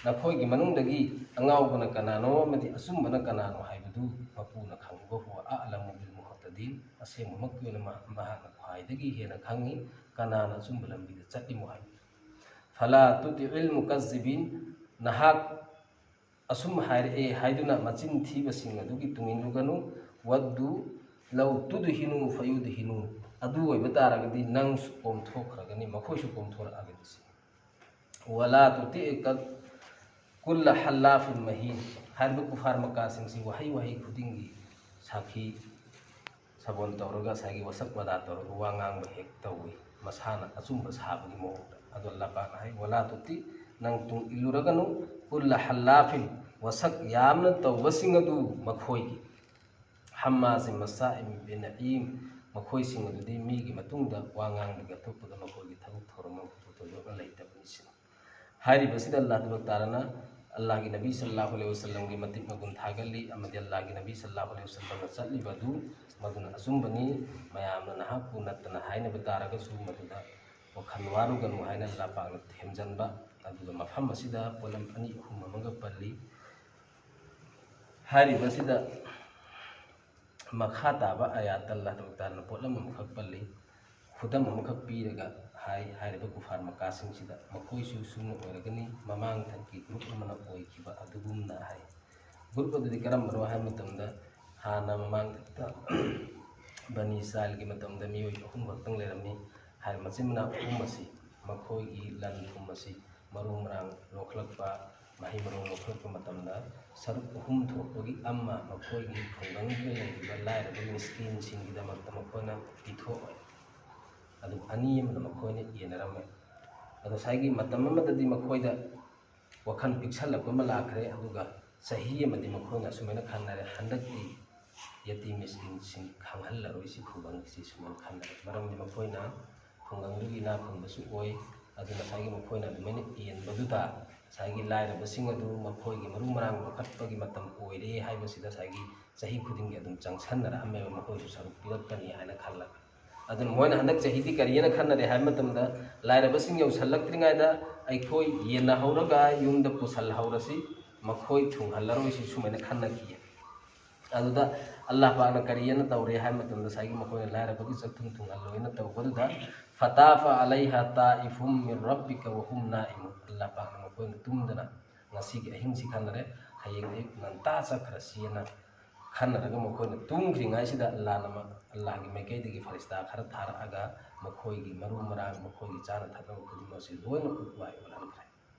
ꯅꯈꯣꯏꯒꯤ ꯃꯅꯨꯡꯗꯒꯤ ꯑꯉꯥꯎꯕꯅ ꯀꯅꯥꯅꯣ ꯑꯃꯗꯤ ꯑꯆꯨꯝꯕꯅ ꯀꯅꯥꯅꯣ ꯍꯥꯏꯕꯗꯨ ꯃꯄꯨꯅ ꯈꯪꯉꯤꯕ, "ꯍꯨꯋ ꯑꯑꯂꯃꯨ ꯕꯤꯜ ꯃꯨꯍꯇꯗꯤꯟ", ꯑꯁꯦꯡꯕꯃꯛꯀꯤ ꯑꯣꯏꯅ ꯃꯍꯥꯛꯅ ꯈ꯭ꯋꯥꯏꯗꯒꯤ ꯍꯦꯟꯅ ꯈꯪꯉꯤ ꯀꯅꯥꯅ ꯑꯆꯨꯝꯕ ꯂꯝꯕꯤꯗ ꯆꯠꯂꯤꯃꯣ ꯍꯥꯏꯕꯗꯨ꯫ "ꯐꯂꯥ ꯇꯨꯇꯤꯎꯜ ꯃꯨꯀꯖꯤꯕꯤꯟ", ꯅꯍꯥꯛ ꯑꯁꯨꯝ ꯍꯥꯏꯔꯛꯑꯦ ꯍꯥꯏꯗꯨꯅ ꯃꯆꯤꯟ ꯊꯤꯕꯁꯤꯡ ꯑꯗꯨꯒꯤ ꯇꯨꯡ ꯏꯜꯂꯨꯒꯅꯨ꯫ "ꯋꯗꯨ ꯂꯧ ꯇꯨꯗꯨꯍꯤꯅꯨ ꯐꯌꯨꯗꯨꯍꯤꯅꯨ", ꯑꯗꯨ ꯑꯣꯏꯕ ꯇꯥꯔꯒꯗꯤ ꯅꯪꯁꯨ ꯀꯣꯝꯊꯣꯛꯈ꯭ꯔꯒꯅꯤ, ꯃꯈꯣꯏꯁꯨ ꯀꯣꯝꯊꯣꯔꯛꯑꯒꯅꯤ ꯁꯤꯅꯤ꯫ "ꯋꯂꯥ ꯇꯨꯇꯤꯛ ꯀꯨꯜꯂ ꯍꯜꯂꯥꯐꯤꯟ ꯃꯍꯤꯟ", ꯍꯥꯏꯔꯤꯕ ꯀꯨꯐꯥꯔ ꯃꯀꯥꯁꯤꯡꯁꯤ ꯋꯥꯍꯩ ꯋꯥꯍꯩ ꯈꯨꯗꯤꯡꯒꯤ ꯁꯥꯈꯤ ꯁꯥꯕꯣꯟ ꯇꯧꯔꯒ ꯉꯁꯥꯏꯒꯤ ꯋꯥꯁꯛ ꯋꯥꯗꯥ ꯇꯧꯔꯒ ꯋꯥ ꯉꯥꯡꯕ ꯍꯦꯛ ꯇꯧꯏ, ꯃꯁꯥꯅ ꯑꯆꯨꯝꯕ ꯁꯥꯕꯒꯤ ꯃꯑꯣꯡꯗ꯫ ꯑꯗꯣ ꯂꯄꯥꯅ ꯍꯥꯏ, "ꯋꯂꯥ ꯇꯨꯇꯤ ꯅꯪ ꯇꯨꯡ ꯏꯜꯂꯨꯔꯒꯅꯨ, ꯀꯨꯜꯂ ꯍꯜꯂꯥꯐꯤꯟ, ꯋꯥꯁꯛ ꯌꯥꯝꯅ ꯇꯧꯕꯁꯤꯡ ꯑꯗꯨ ꯃꯈꯣꯏꯒꯤ, ꯍꯝꯃꯥꯖꯤꯟ ꯃꯁꯥꯏꯝ ꯕꯤꯅꯥꯃꯤꯝ, ꯃꯈꯣꯏꯁꯤꯡ ꯑꯗꯨꯗꯤ ꯃꯤꯒꯤ ꯃꯇꯨꯡꯗ ꯋꯥ ꯉꯥꯡꯕꯒꯤ ꯑꯇꯣꯞꯄꯗ ꯃꯈꯣꯏꯒꯤ ꯊꯕꯛ ꯊꯧꯔꯝ ꯑꯃ ꯊꯣꯏꯗꯣꯛꯅ ꯂꯩꯇꯕꯅꯤ ꯁꯤꯅꯤ꯫ ꯍꯥꯏꯔꯤꯕꯁꯤꯗ ꯑꯜꯂꯥꯍ ꯇꯕꯥꯔꯛ ꯇꯥꯂꯥꯅ ꯑꯜꯂꯥꯍꯒꯤ ꯅꯕꯤ ꯁꯜꯂꯜꯂꯥꯍꯨ ꯑꯂꯩꯍꯤ ꯋꯥꯁꯜꯂꯝꯒꯤ ꯃꯇꯤꯛ ꯃꯒꯨꯟ ꯊꯥꯒꯠꯂꯤ, ꯑꯃꯗꯤ ꯑꯜꯂꯥꯍꯒꯤ ꯅꯕꯤ ꯁꯜꯂꯜꯂꯥꯍꯨ ꯑꯂꯩꯍꯤ ꯋꯥꯁꯜꯂꯝꯅ ꯆꯠꯂꯤꯕ ꯑꯗꯨ ꯃꯗꯨꯅ ꯑꯆꯨꯝꯕꯅꯤ, ꯃꯌꯥꯝꯅ ꯅꯍꯥꯛꯄꯨ ꯅꯠꯇꯅ ꯍꯥꯏꯅꯕ ꯇꯥꯔꯒꯁꯨ ꯃꯗꯨꯗ ꯋꯥꯈꯜ ꯋꯥꯔꯨꯒꯅꯨ ꯍꯥꯏꯅ ꯑꯜꯂꯥꯍ ꯄꯥꯛꯅ ꯊꯦꯝꯖꯤꯟꯕ, ꯑꯗꯨꯒ ꯃꯐꯝ ꯑꯁꯤꯗ ꯄꯣꯠꯂꯝ ꯑꯅꯤ ꯑꯍꯨꯝ ꯑꯃꯒ ꯄꯜꯂꯤ꯫ ꯍꯥꯏꯔꯤꯕꯁꯤꯗ ꯃꯈꯥ ꯇꯥꯕ ꯑꯌꯥꯠꯇ ꯑꯜꯂꯥꯍ ꯇꯕꯥꯔꯛ ꯇꯥꯂꯥꯅ ꯄꯣꯠꯂꯝ ꯑꯃꯈꯛ ꯄꯜꯂꯤ, ꯈꯨꯗꯝ ꯑꯃꯈꯛ ꯄꯤꯔꯒ ꯍꯥꯏ, ꯍꯥꯏꯔꯤꯕ ꯀꯨꯐꯥꯔ ꯃꯛꯀꯥꯁꯤꯡꯁꯤꯗ ꯃꯈꯣꯏꯁꯨ ꯁꯨꯝꯅ ꯑꯣꯏꯔꯒꯅꯤ, ꯃꯃꯥꯡꯊꯛꯀꯤ ꯒ꯭ꯔꯨꯞ ꯑꯃꯅ ꯑꯣꯏꯈꯤꯕ ꯑꯗꯨꯒꯨꯝꯅ ꯍꯥꯏ꯫ ꯒ꯭ꯔꯨꯞ ꯑꯗꯨꯗꯤ ꯀꯔꯝꯕꯅꯣ ꯍꯥꯏꯕ ꯃꯇꯝꯗ, ꯍꯥꯟꯅ ꯃꯃꯥꯡꯊꯛꯇ ꯕꯅꯤ ꯏꯁꯔꯥꯏꯜꯒꯤ ꯃꯇꯝꯗ ꯃꯤꯑꯣꯏ ꯑꯍꯨꯝ ꯈꯛꯇꯪ ꯂꯩꯔꯝꯃꯤ꯫ ꯍꯥꯏꯔꯤꯕ ꯃꯆꯤꯟ ꯃꯅꯥꯎ ꯑꯍꯨꯝ ꯑꯁꯤ ꯃꯈꯣꯏꯒꯤ ꯂꯟ ꯊꯨꯝ ꯑꯁꯤ ꯃꯔꯨ ꯃꯔꯥꯡ ꯂꯣꯛꯈꯠꯂꯛꯄ, ꯃꯍꯩ ꯃꯔꯣꯡ ꯂꯣꯛꯈꯠꯂꯛꯄ ꯃꯇꯝꯗ ꯁꯔꯨꯛ ꯑꯍꯨꯝ ꯊꯣꯛꯄꯒꯤ ꯑꯃ ꯃꯈꯣꯏꯒꯤ ꯈꯨꯡꯒꯪꯗꯨꯗ ꯂꯩꯔꯤꯕ ꯂꯥꯏꯔꯕ ꯃꯤꯁꯀꯤꯟꯁꯤꯡꯒꯤꯗꯃꯛꯇ ꯃꯈꯣꯏꯅ ꯄꯤꯊꯣꯛꯑꯦ꯫ ꯑꯗꯨ ꯑꯅꯤ ꯑꯃꯅ ꯃꯈꯣꯏꯅ ꯌꯦꯟꯅꯔꯝꯃꯦ꯫ ꯑꯗꯣ ꯉꯁꯥꯏꯒꯤ ꯃꯇꯝ ꯑꯃꯗꯗꯤ ꯃꯈꯣꯏꯗ ꯋꯥꯈꯜ ꯄꯤꯛꯁꯜꯂꯛꯄ ꯑꯃ ꯂꯥꯛꯈ꯭ꯔꯦ, ꯑꯗꯨꯒ ꯆꯍꯤ ꯑꯃꯗꯤ ꯃꯈꯣꯏꯅ ꯑꯁꯨꯃꯥꯏꯅ ꯈꯟꯅꯔꯦ, ꯍꯟꯗꯛꯇꯤ ꯌꯦꯇꯤꯝ ꯃꯤꯁꯀꯤꯟꯁꯤꯡ ꯈꯪꯍꯜꯂꯔꯣꯏꯁꯤ ꯈꯨꯡꯒꯪꯒꯤꯁꯤ ꯁꯨꯃꯥꯏꯅ ꯈꯟꯅꯔꯦ꯫ ꯃꯔꯝꯗꯤ ꯃꯈꯣꯏꯅ ꯈꯨꯡꯒꯪꯗꯨꯒꯤ ꯏꯅꯥꯛ ꯈꯨꯟꯕꯁꯨ ꯑꯣꯏ, ꯑꯗꯨꯅ ꯉꯁꯥꯏꯒꯤ ꯃꯈꯣꯏꯅ ꯑꯗꯨꯃꯥꯏꯅ ꯌꯦꯟꯕꯗꯨꯗ ꯉꯁꯥꯏꯒꯤ ꯂꯥꯏꯔꯕꯁꯤꯡ ꯑꯗꯨ ꯃꯈꯣꯏꯒꯤ ꯃꯔꯨ ꯃꯔꯥꯡ ꯂꯧꯈꯠꯄꯒꯤ ꯃꯇꯝ ꯑꯣꯏꯔꯦ ꯍꯥꯏꯕꯁꯤꯗ ꯉꯁꯥꯏꯒꯤ ꯆꯍꯤ ꯈꯨꯗꯤꯡꯒꯤ ꯑꯗꯨꯝ ꯆꯪꯁꯟꯅꯔꯛꯑꯝꯃꯦꯕ, ꯃꯈꯣꯏꯁꯨ ꯁꯔꯨꯛ ꯄꯤꯔꯛꯀꯅꯤ ꯍꯥꯏꯅ ꯈꯜꯂꯒ꯫ ꯑꯗꯨꯅ ꯃꯣꯏꯅ ꯍꯟꯗꯛ ꯆꯍꯤꯗꯤ ꯀꯔꯤꯅ ꯈꯟꯅꯔꯦ ꯍꯥꯏꯕ ꯃꯇꯝꯗ, ꯂꯥꯏꯔꯕꯁꯤꯡ ꯌꯧꯁꯜꯂꯛꯇ꯭ꯔꯤꯉꯩꯗ ꯑꯩꯈꯣꯏ ꯌꯦꯟꯅꯍꯧꯔꯒ ꯌꯨꯝꯗ ꯄꯨꯁꯜꯍꯧꯔꯁꯤ, ꯃꯈꯣꯏ ꯊꯨꯡꯍꯜꯂꯔꯣꯏꯁꯤ ꯁꯨꯃꯥꯏꯅ ꯈꯟꯅꯈꯤ꯫ ꯑꯗꯨꯗ ꯑꯜꯂꯥꯍ ꯄꯥꯛꯅ ꯀꯔꯤ ꯑꯅ ꯇꯧꯔꯦ ꯍꯥꯏꯕ ꯃꯇꯝꯗ, ꯉꯁꯥꯏꯒꯤ ꯃꯈꯣꯏꯅ ꯂꯥꯏꯔꯕꯒꯤ ꯆꯥꯛꯊꯨꯝ ꯊꯨꯡꯍꯜꯂꯣꯏꯅ ꯇꯧꯕꯗꯨꯗ, ꯐꯇꯥꯐ ꯑꯂꯩꯍ ꯇꯥꯏꯐꯨꯝ ꯃꯤꯟ ꯔꯕꯤꯀ ꯋꯍꯨꯝ ꯅꯥꯏꯃꯨꯟ, ꯑꯜꯂꯥꯍ ꯄꯥꯛꯅ ꯃꯈꯣꯏꯅ ꯇꯨꯝꯗꯅ ꯉꯁꯤꯒꯤ ꯑꯍꯤꯡꯁꯤ ꯈꯟꯅꯔꯦ, ꯍꯌꯦꯡ ꯑꯌꯨꯛ ꯉꯟꯇꯥ ꯆꯠꯈ꯭ꯔꯁꯤꯅ ꯈꯟꯅꯔꯒ ꯃꯈꯣꯏꯅ ꯇꯨꯝꯈ꯭ꯔꯤꯉꯩꯁꯤꯗ ꯑꯜꯂꯥꯍꯅ ꯃ-, ꯑꯜꯂꯥꯍꯒꯤ ꯃꯥꯏꯀꯩꯗꯒꯤ ꯐꯔꯤꯁꯇꯥ ꯈꯔ ꯊꯥꯔꯛꯑꯒ ꯃꯈꯣꯏꯒꯤ ꯃꯔꯨ ꯃꯔꯥꯡ, ꯃꯈꯣꯏꯒꯤ ꯆꯥꯅ ꯊꯛꯅꯕ ꯈꯨꯗꯤꯡꯃꯛ ꯑꯁꯤ ꯂꯣꯏꯅ ꯎꯠ ꯋꯥꯏ ꯑꯣꯜꯍꯟꯈ꯭ꯔꯦ,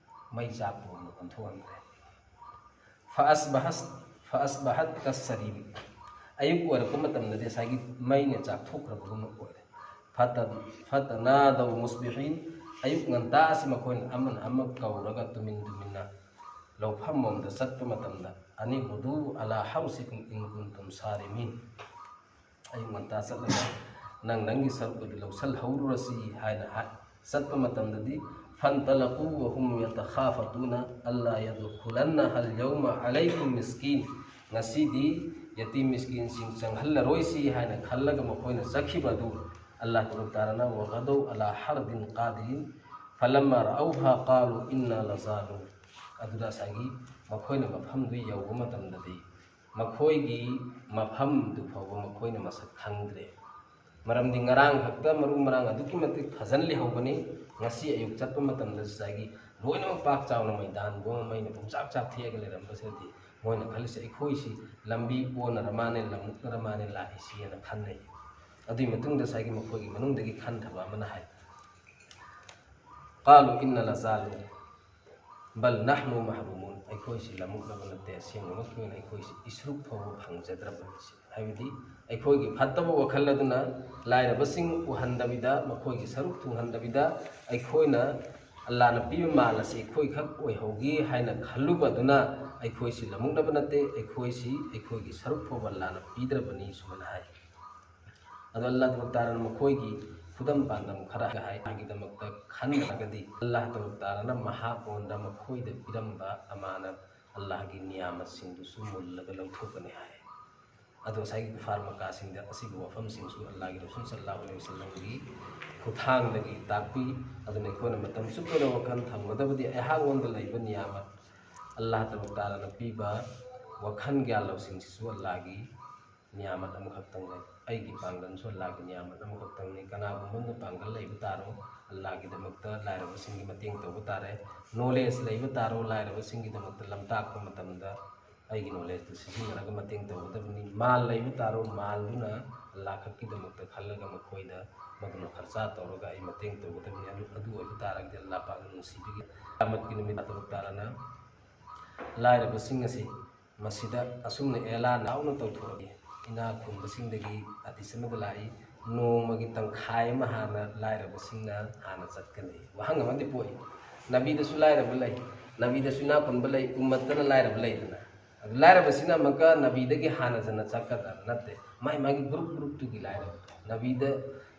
ꯃꯩ ꯆꯥꯛꯄꯒꯨꯝꯅ ꯑꯣꯟꯊꯣꯛꯍꯟꯈ꯭ꯔꯦ꯫ ꯐꯑꯁꯕꯍꯁ-, ꯐꯑꯁꯕꯍꯠ ꯀꯁꯔꯤꯝ, ꯑꯌꯨꯛ ꯑꯣꯏꯔꯛꯄ ꯃꯇꯝꯗꯗꯤ ꯉꯁꯥꯏꯒꯤ ꯃꯩꯅ ꯆꯥꯛꯊꯣꯛꯈ꯭ꯔꯕꯒꯨꯝꯅ ꯑꯣꯏꯔꯦ꯫ ꯐꯇ-, ꯐꯇꯅꯥꯗꯧ ꯃꯨꯁꯕꯤꯍꯤꯟ, ꯑꯌꯨꯛ ꯉꯟꯇꯥ ꯑꯁꯤ ꯃꯈꯣꯏꯅ ꯑꯃꯅ ꯑꯃ ꯀꯧꯔꯒ ꯇꯨꯃꯤꯟ ꯇꯨꯃꯤꯟꯅ ꯂꯧꯐꯝ ꯑꯃꯗ ꯆꯠꯄ ꯃꯇꯝꯗ, "ꯑꯅꯤꯒꯨꯗꯨ ꯑꯂꯥ ꯍꯥꯎꯁꯤꯀꯨꯝ ꯏꯟ ꯀꯨꯟꯇꯨꯝ ꯁꯥꯔꯤꯃꯤꯟ", ꯑꯌꯨꯛ ꯉꯟꯇꯥ ꯆꯠꯂꯒ ꯅꯪ ꯅꯪꯒꯤ ꯁꯔꯨꯛ ꯑꯗꯨ ꯂꯧꯁꯤꯜꯍꯧꯔꯨꯔꯁꯤ ꯍꯥꯏꯅ ꯍꯥꯏ꯫ ꯆꯠꯄ ꯃꯇꯝꯗꯗꯤ, "ꯐꯟꯇꯂꯀꯨ ꯋꯍꯨꯝ ꯌꯇꯈꯥꯐꯇꯨꯅ ꯑꯜꯂꯥ ꯌꯗꯈꯨꯂꯟꯅꯍꯜ ꯌꯧꯃ ꯑꯂꯩꯀꯨꯝ ꯃꯤꯁꯀꯤꯟ", ꯉꯁꯤꯗꯤ ꯌꯇꯤꯝ ꯃꯤꯁꯀꯤꯟꯁꯤꯡ ꯆꯪꯍꯜꯂꯔꯣꯏꯁꯤ ꯍꯥꯏꯅ ꯈꯜꯂꯒ ꯃꯈꯣꯏꯅ ꯆꯠꯈꯤꯕ ꯑꯗꯨ, ꯑꯜꯂꯥꯍ ꯇꯕꯥꯔꯛ ꯇꯥꯂꯥꯅ "ꯋꯒꯗꯧ ꯑꯂꯥ ꯍꯔꯗꯤꯟ ꯀꯥꯗꯤꯔꯤꯟ ꯐꯂꯝꯃ ꯔꯑꯧꯍꯥ ꯀꯥꯂꯨ ꯏꯟꯅ ꯂꯖꯥꯂꯨ", ꯑꯗꯨꯗ ꯉꯁꯥꯏꯒꯤ ꯃꯈꯣꯏꯅ ꯃꯐꯝꯗꯨ ꯌꯧꯕ ꯃꯇꯝꯗꯗꯤ ꯃꯈꯣꯏꯒꯤ ꯃꯐꯝꯗꯨ ꯐꯥꯎꯕ ꯃꯈꯣꯏꯅ ꯃꯁꯛ ꯈꯪꯗ꯭ꯔꯦ꯫ ꯃꯔꯝꯗꯤ ꯉꯔꯥꯡ ꯈꯛꯇ ꯃꯔꯨ ꯃꯔꯥꯡ ꯑꯗꯨꯛꯀꯤ ꯃꯇꯤꯛ ꯐꯖꯅ ꯂꯩꯍꯧꯕꯅꯤ, ꯉꯁꯤ ꯑꯌꯨꯛ ꯆꯠꯄ ꯃꯇꯝꯗ ꯉꯁꯥꯏꯒꯤ ꯂꯣꯏꯅꯃꯛ ꯄꯥꯛ ꯆꯥꯎꯅ ꯃꯩꯗꯥꯟ ꯒꯣꯝ ꯑꯃ ꯑꯩꯅ ꯄꯨꯝꯆꯥꯛ ꯆꯥꯛꯊꯦꯛꯑꯒ ꯂꯩꯔꯝꯕꯁꯤꯗꯗꯤ ꯃꯣꯏꯅ ꯈꯜꯂꯤꯁꯦ ꯑꯩꯈꯣꯏꯁꯤ ꯂꯝꯕꯤ ꯑꯣꯟꯅꯔ ꯃꯥꯅꯦ, ꯂꯝꯃꯨꯛꯅꯔ ꯃꯥꯅꯦ ꯂꯥꯛꯏꯁꯤꯅ ꯈꯟꯅꯩ꯫ ꯑꯗꯨꯒꯤ ꯃꯇꯨꯡꯗ ꯉꯁꯥꯏꯒꯤ ꯃꯈꯣꯏꯒꯤ ꯃꯅꯨꯡꯗꯒꯤ ꯈꯟꯊꯕ ꯑꯃꯅ ꯍꯥꯏ, "ꯀꯥꯂꯨ ꯏꯟꯅ ꯂꯖꯥꯂꯨ ꯕꯜ ꯅꯍꯅꯨ ꯃꯍꯔꯨꯃꯨꯟ", ꯑꯩꯈꯣꯏꯁꯤ ꯂꯝꯃꯨꯛꯅꯕ ꯅꯠꯇꯦ, ꯑꯁꯦꯡꯕꯃꯛꯀꯤ ꯑꯣꯏꯅ ꯑꯩꯈꯣꯏꯁꯤ ꯏꯁꯔꯨꯛ ꯐꯥꯎꯕ ꯐꯪꯖꯗ꯭ꯔꯕꯅꯤ꯫ ꯍꯥꯏꯕꯗꯤ ꯑꯩꯈꯣꯏꯒꯤ ꯐꯠꯇꯕ ꯋꯥꯈꯜ ꯑꯗꯨꯅ ꯂꯥꯏꯔꯕꯁꯤꯡ ꯎꯍꯟꯗꯕꯤꯗ, ꯃꯈꯣꯏꯒꯤ ꯁꯔꯨꯛ ꯊꯨꯡꯍꯟꯗꯕꯤꯗ, ꯑꯩꯈꯣꯏꯅ ꯑꯜꯂꯥꯅ ꯄꯤꯕ ꯃꯥꯜ ꯑꯁꯤ ꯑꯩꯈꯣꯏꯈꯛ ꯑꯣꯏꯍꯧꯒꯤ ꯍꯥꯏꯅ ꯈꯜꯂꯨꯕꯗꯨꯅ ꯑꯩꯈꯣꯏꯁꯤ ꯂꯝꯃꯨꯛꯅꯕ ꯅꯠꯇꯦ, ꯑꯩꯈꯣꯏꯁꯤ ꯑꯩꯈꯣꯏꯒꯤ ꯁꯔꯨꯛ ꯐꯥꯎꯕ ꯑꯜꯂꯥꯅ ꯄꯤꯗ꯭ꯔꯕꯅꯤ ꯁꯨꯃꯥꯏꯅ ꯍꯥꯏ꯫ ꯑꯗꯣ ꯑꯜꯂꯥꯍ ꯇꯕꯥꯔꯛ ꯇꯥꯂꯥꯅ ꯃꯈꯣꯏꯒꯤ ꯈꯨꯗꯝ ꯄꯥꯟꯗꯝ ꯈꯔ ꯍꯥꯏꯒꯤꯗꯃꯛꯇ ꯈꯟꯅꯔꯒꯗꯤ, ꯑꯜꯂꯥꯍ ꯇꯕꯥꯔꯛ ꯇꯥꯂꯥꯅ ꯃꯍꯥꯛꯉꯣꯟꯗ ꯃꯈꯣꯏꯗ ꯄꯤꯔꯝꯕ ꯑꯃꯥꯅꯠ, ꯑꯜꯂꯥꯍꯒꯤ ꯅꯤꯌꯥꯃꯠꯁꯤꯡꯗꯨꯁꯨ ꯃꯨꯜꯂꯒ ꯂꯧꯊꯣꯛꯀꯅꯤ ꯍꯥꯏ꯫ ꯑꯗꯣ ꯉꯁꯥꯏꯒꯤ ꯀꯨꯐꯥꯔ ꯃꯛꯀꯥꯁꯤꯡꯗ ꯑꯁꯤꯒꯨꯝꯕ ꯋꯥꯐꯝꯁꯤꯡꯁꯨ ꯑꯜꯂꯥꯍꯒꯤ ꯔꯁꯨꯜ ꯁꯜꯂꯜꯂꯥꯍꯨ ꯑꯂꯩꯍꯤ ꯋꯥꯁꯜꯂꯝꯒꯤ ꯈꯨꯠꯊꯥꯡꯗꯒꯤ ꯇꯥꯛꯄꯤ꯫ ꯑꯗꯨꯅ ꯑꯩꯈꯣꯏꯅ ꯃꯇꯝ ꯆꯨꯞꯄꯗ ꯋꯥꯈꯜ ꯊꯝꯒꯗꯕꯗꯤ ꯑꯩꯍꯥꯛꯉꯣꯟꯗ ꯂꯩꯕ ꯅꯤꯌꯥꯃꯠ, ꯑꯜꯂꯥꯍ ꯇꯕꯥꯔꯛ ꯇꯥꯂꯥꯅ ꯄꯤꯕ ꯋꯥꯈꯜ ꯒ꯭ꯌꯥꯟ ꯂꯧꯁꯤꯡꯁꯤꯁꯨ ꯑꯜꯂꯥꯍꯒꯤ ꯅꯤꯌꯥꯃꯠ ꯑꯃꯈꯛꯇꯪꯅꯤ꯫ ꯑꯩꯒꯤ ꯄꯥꯡꯒꯜꯁꯨ ꯑꯜꯂꯥꯍꯒꯤ ꯅꯤꯌꯥꯃꯠ ꯑꯃꯈꯛꯇꯪꯅꯤ꯫ ꯀꯅꯥꯒꯨꯝꯕ ꯑꯃꯅ ꯄꯥꯡꯒꯜ ꯂꯩꯕ ꯇꯥꯔꯣ, ꯑꯜꯂꯥꯍꯒꯤꯗꯃꯛꯇ ꯂꯥꯏꯔꯕꯁꯤꯡꯒꯤ ꯃꯇꯦꯡ ꯇꯧꯕ ꯇꯥꯔꯦ꯫ ꯅꯣꯂꯦꯖ ꯂꯩꯕ ꯇꯥꯔꯣ, ꯂꯥꯏꯔꯕꯁꯤꯡꯒꯤꯗꯃꯛꯇ ꯂꯝꯇꯥꯛꯄ ꯃꯇꯝꯗ ꯑꯩꯒꯤ ꯅꯣꯂꯦꯖꯇꯨ ꯁꯤꯖꯤꯟꯅꯔꯒ ꯃꯇꯦꯡ ꯇꯧꯒꯗꯕꯅꯤ꯫ ꯃꯥꯜ ꯂꯩꯕ ꯇꯥꯔꯣ, ꯃꯥꯜꯗꯨꯅ ꯑꯜꯂꯥꯍ ꯈꯛꯀꯤꯗꯃꯛꯇ ꯈꯜꯂꯒ ꯃꯈꯣꯏꯗ ꯃꯗꯨꯅ ꯈꯔꯆꯥ ꯇꯧꯔꯒ ꯑꯩ ꯃꯇꯦꯡ ꯇꯧꯒꯗꯕꯅꯤ꯫ ꯑꯗꯨ, ꯑꯗꯨ ꯑꯣꯏꯕ ꯇꯥꯔꯒꯗꯤ ꯑꯜꯂꯥꯍ ꯄꯥꯛꯅ ꯅꯨꯡꯁꯤꯕꯤꯒꯅꯤ꯫ ꯀꯤꯌꯥꯃꯠꯀꯤ ꯅꯨꯃꯤꯠ ꯇꯕꯥꯔꯛ ꯇꯥꯂꯥꯅ ꯂꯥꯏꯔꯕꯁꯤꯡ ꯑꯁꯤ ꯃꯁꯤꯗ ꯑꯁꯨꯝꯅ ꯑꯦꯂꯥꯟ ꯂꯥꯎꯅ ꯇꯧꯊꯣꯔꯛꯏ, "ꯏꯅꯥꯛ ꯈꯨꯟꯕꯁꯤꯡꯗꯒꯤ ꯑꯇꯤꯁ ꯑꯃꯗ ꯂꯥꯛꯏ, ꯅꯣꯡꯃꯒꯤ ꯇꯪꯈꯥꯏ ꯑꯃ ꯍꯥꯟꯅ ꯂꯥꯏꯔꯕꯁꯤꯡꯅ ꯍꯥꯟꯅ ꯆꯠꯀꯅꯤ꯫ ꯋꯥꯍꯪ ꯑꯃꯗꯤ ꯄꯣꯛꯏ, ꯅꯕꯤꯗꯁꯨ ꯂꯥꯏꯔꯕ ꯂꯩ, ꯅꯕꯤꯗꯁꯨ ꯏꯅꯥꯛ ꯈꯨꯟꯕ ꯂꯩ, ꯎꯝꯃꯠꯇꯅ ꯂꯥꯏꯔꯕ ꯂꯩꯗꯅ꯫ ꯑꯗꯨ ꯂꯥꯏꯔꯕꯁꯤꯅ ꯑꯃꯨꯛꯀ ꯅꯕꯤꯗꯒꯤ ꯍꯥꯟꯅ ꯆꯠꯅ ꯆꯠꯀꯗ꯭ꯔꯥ? ꯅꯠꯇꯦ, ꯃꯥꯏ ꯃꯥꯒꯤ ꯒ꯭ꯔꯨꯞ ꯒ꯭ꯔꯨꯞꯇꯨꯒꯤ ꯂꯥꯏꯔꯕ, ꯅꯕꯤꯗ,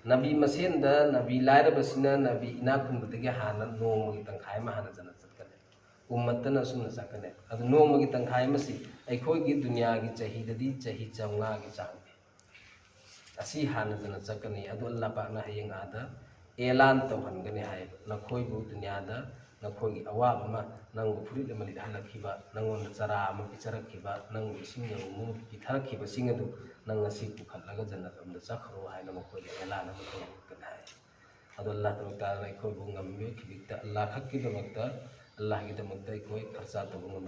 ꯅꯕꯤ ꯃꯁꯦꯟꯗ ꯅꯕꯤ ꯂꯥꯏꯔꯕꯁꯤꯅ ꯅꯕꯤ ꯏꯅꯥꯛ ꯈꯨꯟꯕꯗꯒꯤ ꯍꯥꯟꯅ ꯅꯣꯡꯃꯒꯤ ꯇꯪꯈꯥꯏ ꯑꯃ ꯍꯥꯟꯅ ꯆꯠꯅ ꯆꯠꯀꯅꯤ꯫ ꯎꯝꯃꯠꯇꯅ ꯑꯁꯨꯝꯅ ꯆꯠꯀꯅꯤ꯫ ꯑꯗꯨ ꯅꯣꯡꯃꯒꯤ ꯇꯪꯈꯥꯏ ꯑꯃꯁꯤ ꯑꯩꯈꯣꯏꯒꯤ ꯗꯨꯅꯤꯌꯥꯒꯤ ꯆꯍꯤꯗꯗꯤ ꯆꯍꯤ ꯆꯥꯝꯃꯉꯥꯒꯤ ꯆꯥꯡꯅꯤ꯫ ꯑꯁꯤ ꯍꯥꯟꯅꯗꯅ ꯆꯠꯀꯅꯤ꯫ ꯑꯗꯨ ꯑꯜꯂꯥ ꯄꯥꯛꯅ ꯍꯌꯦꯡ ꯑꯥꯗ ꯑꯦꯂꯥꯟ ꯇꯧꯍꯟꯒꯅꯤ ꯍꯥꯏꯌꯦꯕ, ꯅꯈꯣꯏꯕꯨ ꯗꯨꯅꯤꯌꯥꯗ ꯅꯈꯣꯏꯒꯤ ꯑꯋꯥꯕ ꯑꯃ, ꯅꯪꯕꯨ ꯐꯨꯔꯤꯠ ꯑꯃ ꯂꯤꯠꯍꯜꯂꯛꯈꯤꯕ, ꯅꯪꯉꯣꯟꯗ ꯆꯔꯥ ꯑꯃ ꯄꯤꯖꯔꯛꯈꯤꯕ, ꯅꯪꯕꯨ ꯏꯁꯤꯡ ꯌꯧꯕ ꯄꯤꯊꯔꯛꯈꯤꯕꯁꯤꯡ ꯑꯗꯨ ꯅꯪ ꯉꯁꯤ ꯄꯨꯈꯠꯂꯒ ꯖꯟꯅꯠ ꯑꯃꯗ ꯆꯠꯈ꯭ꯔꯣ ꯍꯥꯏꯅ ꯃꯈꯣꯏꯗ ꯑꯦꯂꯥꯟ ꯑꯃ ꯇꯧꯔꯛꯀꯅꯤ ꯍꯥꯏ꯫ ꯑꯗꯣ ꯑꯜꯂꯥꯍ ꯇꯕꯥꯔꯛ ꯇꯥꯂꯥꯅ ꯑꯩꯈꯣꯏꯕꯨ ꯉꯝꯃꯤꯕ ꯈꯤꯕꯤꯛꯇ ꯑꯜꯂꯥꯍ ꯈꯛꯀꯤꯗꯃꯛꯇ, ꯑꯜꯂꯥꯍꯒꯤꯗꯃꯛꯇ ꯑꯩꯈꯣꯏ ꯈꯔꯆꯥ ꯇꯧꯕ ꯉꯝꯃꯤ꯫